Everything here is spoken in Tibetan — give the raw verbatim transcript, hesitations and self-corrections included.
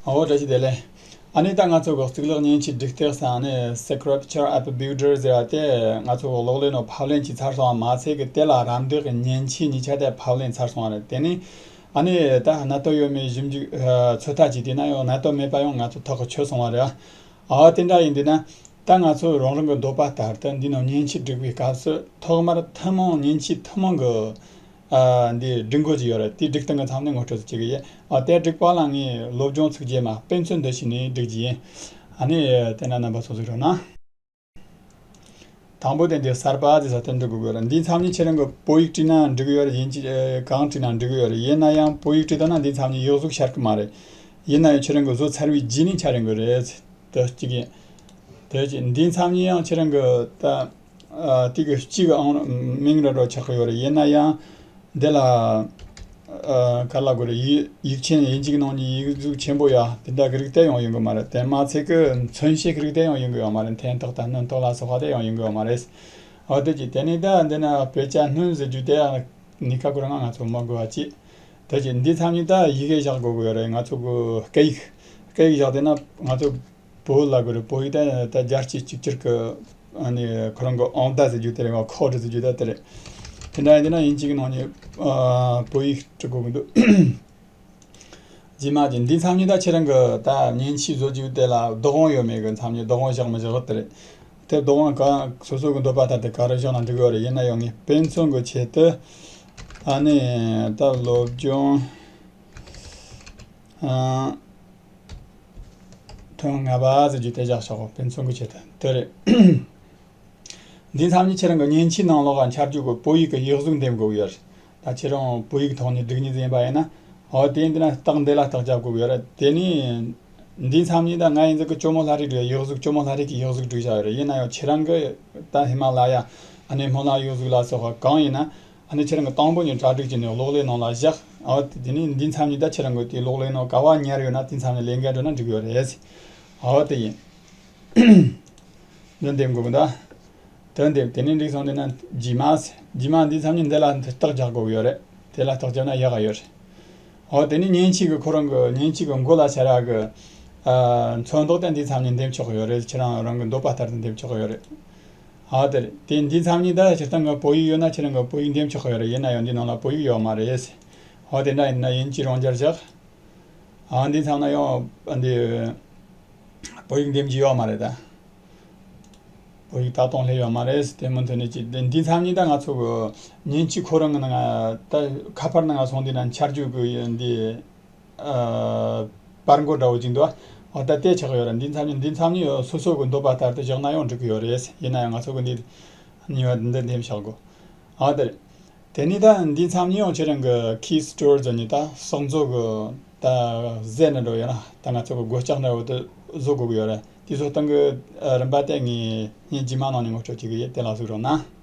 འོ་བཀྲ་ཤིས་བདེ་ལེགས། ཨ་ནི་ད་ང་ཚོ་གི་གཙུག་ལག་མཉེན་ཆས་སྒྲིག་སྟེགས་སམ་ཨ་ནི་Scripture App Builder ཟེར་བ་དེ་ང་ཚོ་གི་གློག་ཀླད་ནང་ཕབ་ལེན་བྱས་ཚར་སོང་བ་མ་ཚད་གི་དེ་ལ་རམ་འདེགས་ཀྱི་མཉེན་ཆས་གཉིས་ཆ་དེ་ཕབ་ལེན་ཚར་སོང་བ་རེད། དེ་ནི་ཨ་ནི་ད་གནད་དོན་ཡོད་མེད་ཞིབ་འཇུག་ཨ་ཚོད་ལྟ་བྱས་དུས་ན་ཡང་གནད་དོན་མེད་པ་ཡང་ང་ཚོ་ཐག་གིས་ཆོད་སོང་བ་རེད། ཨ་དེ་འདྲ་ཡིན་དུས་ན། ད་ང་ཚོ་རང་རང་གི་འདོད་པ་ལྟར་དུ་འདི་ནང་མཉེན་ཆས་སྒྲིག་པའི་སྐབས་སུ་ཐོག་མར་ཐུན་མོང་མཉེན་ཆས་ཐུན་མོང་གི་ཨ་འདི་སྒྲིག་འགོད་ཀྱི་ཡོད་རེད། དེའི་སྒྲིག་སྟངས་ཀྱི་མཚམས་ནས་ངོ་སྤྲོད་ཅིག་ཡིན། ཨ་དེ་སྒྲིག་པ་ལ་ངས་སློབ་སྦྱོང་ཚིགས་བརྒྱད་མ་དཔེ་མཚོན་འདི་བྱས་ནས་སྒྲིག་རྒྱུ་ཡིན། ཨ་ནི་དེ་ན་རྣམ་པ་ཚོ་གཟིགས་རོགས་གནང་། དང་པོ་དེ་འདི་གསར་པ་ཟེར་ས་དེ་འབྲི་དགོས་ཀྱི་ཡོད་རེད། འདིའི་མཚམས་ནས་ཁྱེད་རང་གི་བོད་ཡིག་བྲིས་ན་འགྲིག་གི་ཡོད་རེད། དབྱིན་ཇི་ཨེ་གང་བྲིས་ན་འགྲིག་གི་ཡོད་རེད། ཡིན་ན་ཡང་བོད་ཡིག་བྲིས་ཐུབ་ན་འདིའི་མཚམས་ནས་ཡིག་གཟུགས་ཤར་གི་མ་རེད། ཡིན་ན་ཡང་ཁྱེད་རང་གི་བཟོ་ཚར་བའི་རྗེས་ནས་འཆར་ཡོང་གི་རེད། དེ་གཅིག་ཡིན། དེ་གཅིག་འདིའི་མཚམས་ནས་ཡང་ཁྱེད་རང་གི་ད་ཨ་དེ་གི་གཅིག་གི་ཨང་མིང་ར་རོ་ཆགས་གི་ཡོད་རེད། ཡིན་ན་ཡང་འདི་ལ་ཨ་ག་ལ་དགོས་རེད། ཡིག་ཡིག་ཆེན་དབྱིན་ཇིའི་ནང་ནས་ཡིག་གཟུགས་ཆེན་པོ་ཡ་དེ་འདྲ་གི་རིགས་དེ་ཡང་ཡོང་གི་མ་རེད། དེ་མ་ཚད་གི་མཚོན་བྱེད་ཀྱི་རིགས་དེ་ཡང་ཡོང་གི་ཡོད་མ་རེད། འཐེན་ཐོག་དང་སྣོན་ཐོག་ལ་སོགས་པ་དེ་ཡང་ཡོང་གི་ཡོད་མ་རེད། འོ་དེ་གཅིག་དེ་ནས་ད་འདི་ན་དཔེ་ཆ་སྣོན་ཟེར་རྒྱུ་དེ་ཡང་ནི་ཁ་ཁོ་རང་ང་ཚོ་མ་དགོས་པ་གཅིག་དེ་གཅིག་འདིའི་མཚམས་ནས་ད་ཡི་གེ་བཞག་དགོས་ཀྱི་ཡོད་རེད། ང་ཚོ་གི་སྐད་ཡིག་སྐད་ཡིག་བཞག་དེ་ན་ང་ཚོ་བོད་ལ་དགོས་རེད། བོད་ཡིག་ད་ད་རྒྱལ་སྤྱིའི་གཅིག་གྱུར་གི་ཨ་ནི་ཁོ་རང་གི་ཨང་བརྡ་ཟེར་རྒྱུ་དེ་རེད། ང་ཁོ་ཌི་ཟེར་རྒྱུ་ད་དེ་རེད། དེ་འདྲ་ཡིན་དེ་ན་དབྱིན་ཇི་གི་ནང་ནས་ཨ་བོད་ཡིག་འབྲི་དགོས་ཀྱི་འདུག་རྗེས་མ་གཅིག་འདིའི་མཚམས་ནས་ད་ཁྱེད་རང་གི་ད་མཉེན་ཆས་བཟོ་རྒྱུ་དེ་ལ་བདག་དབང་ཡོད་མེད་གི་མཚམས་ནས་བདག་དབང་བཞག་མི་བཞག་དེ་རེད། དེ་བདག་དབང་གང་སོ་སོ་གི་འདོད་པ་ལྟར་དུ་ག་རེ་བཞག་ན་འགྲིག་གི་རེད། ཡིན་ན་ཡང་ངས་དཔེ་མཚོན་གི་ཆེད་དུ་ཨ་ནི་ད་སློབ་སྦྱོང་ཨ་ཐོན་ལྔ་པ་ཟེར་རྒྱུ་དེ་བཞག་ཆོག་དཔེ་མཚོན་གི་ཆེད་དུ་དེ་རེད། འདིའི་མཚམས་ནས་ཁྱེད་རང་གི་མཉེན་ཆས་ནང་ལོགས་ལ་འཆར་རྒྱུ་གི་བོད་ཡིག་གི་ཡིག་གཟུགས་འདེམས་དགོས་ཀྱི་ཡོད་རེད། ད་ཁྱེད་རང་བོད་ཡིག་ཐོག་ནས་སྒྲིག་མཁན་ཡིན་པ་ཡིན་ན། འོ་དེ་འདི་ན་རྟགས་འདི་ལ་རྟགས་རྒྱབ་དགོས་ཀྱི་ཡོད་རེད། དེ་ནས་འདིའི་མཚམས་ནས་ད་ང་ཡིན་ཟིག་གི་ཇོ་མོ་ལྷ་རི་སྒྲིག་ཡིག་གཟུགས་ཇོ་མོ་ལྷ་རི་གི་ཡིག་གཟུགས་སྒྲིག་བཞག་ཡོད་རེད། ཡིན་ན་ཡང་ཁྱེད་རང་གི་ད་ཧི་མ་ལ་ཡ་ཨ་ནི་སྨོན་ལམ་ཡིག་གཟུགས་ལ་སོགས་པ་གང་ཡིན་ན་ཨ་ནི་ཁྱེད་རང་གི་དང་པོ་ནས་གྲ་སྒྲིག་བྱས་ནས་གློག་ཀླད་ནང་ལ་བཞག་འོ་དེ་ནས་འདིའི་མཚམས་ནས་ད་ཁྱེད་རང་གི་དེ་གློག་ཀླད་ནང་ག་བ་ཉར་ཡོད་ན་དེའི་མཚམས་ནས་ལས་འགན་སྒྲུབ་ན་འགྲིག་ཡོད་རེད། འོ་དེ་ཡིན། འདི་འདེམས་དགོས་གི་འདུག་དོན་དེ་དེ་ནས་འགྲིག་སོང་དེ་ན་རྗེས་མ་རྗེས་མ་འདིའི་མཚམས་ནས་འདི་ལ་རྟགས་རྒྱག་དགོས་ཀྱི་ཡོད་རེད། དེ་ལ་རྟགས་བརྒྱབ་ན་ཡག་ག་ཡོད་རེད། འོ་དེ་ནས་མཉེན་ཆས་ཀྱི་ཁོ་རང་གི་མཉེན་ཆས་ཀྱི་མགོ་ལ་ཤར་ཡག་གི་ཨ་ཚོན་མདོག་དེ་འདིའི་མཚམས་ནས་འདེམས་ཆོག་གི་ཡོད་རེད། ཁྱེད་རང་རང་གི་འདོད་པ་ལྟར་དུ་འདེམས་ཆོག་གི་ཡོད་རེད། འོ་དེ་རེད། དེ་འདིའི་མཚམས་ནས་ད་སྤྱིར་བཏང་གི་བོད་ཡིག་ཡོད་ན་ཁྱེད་རང་གི་བོད་ཡིག་འདེམས་ཆོག་གི་ཡོད་རེད། ཡིན་ན་ཡང་འདིའི་ནང་ལ་བོད་ཡིག་ཡོད་མ་རེད། འོ་དེ་འདྲ་ཡིན་ན་དབྱིན་ཇི་རང་སྦྱར་བཞག་ཨ་འདིའི་མཚམས་ན་ཡང་འདི་བོད་ཡིག་འདེམས་རྒྱུ་ཡོད་མ་རེད་ད། བོད་ཡིག་ད་དུང་སླེབས་ཡོད་མ་རེད། དེ་མུ་མཐུད་ནས་ཅིག་འདི་འདིའི་མཚམས་ནས་ད་ང་ཚོ་གི་མཉེན་ཆས་ཁོ་རང་གི་ནང་ད་ཁ་པར་ནང་སོང་དུས་ན་འཆར་རྒྱུ་གི་འདི་ཨ་པར་མགོ་འདྲ་བོ་ཅིག་འདུག་ཨ་ད་དེ་ཆགས་ཡོད་རེད། འདིའི་མཚམས་ནས་འདིའི་མཚམས་ནས་སོ་སོ་གི་འདོད་པ་ལྟར་དུ་བཞག་ན་ཡང་འགྲིག་གི་ཡོད་རེད། ཡིན་ན་ཡང་ང་ཚོ་གི་འདི་གཉིས་པ་འདི་འདེམས་བཞག་དགོས། ཨ་དེ་རེད། དེ་ནས་ད་འདིའི་མཚམས་ནས་ཡང་ཁྱེད་རང་གི་ཁི་སི་ཊོར་ཟེར་ནས་ད་གསོག་འཛོག་གི་ད་ཟས་ནི་འགྲོ་ཡོད་ན་ད་ང་ཚོ་གི་སྒོ་ལྕགས་འདྲ་བོ་དེ་བཟོ་དགོས་ཀྱི་ཡོད་རེད། དེ་བཟོ་སྟངས་གི་རིམ་པ་དེ་ངས་ངའི་རྗེས་མ་ནང་ནས་ངོ་སྤྲོད་བྱེད་ཀྱི་ཡིན། དེ་ལ་གཟིགས་རོགས་གནང་།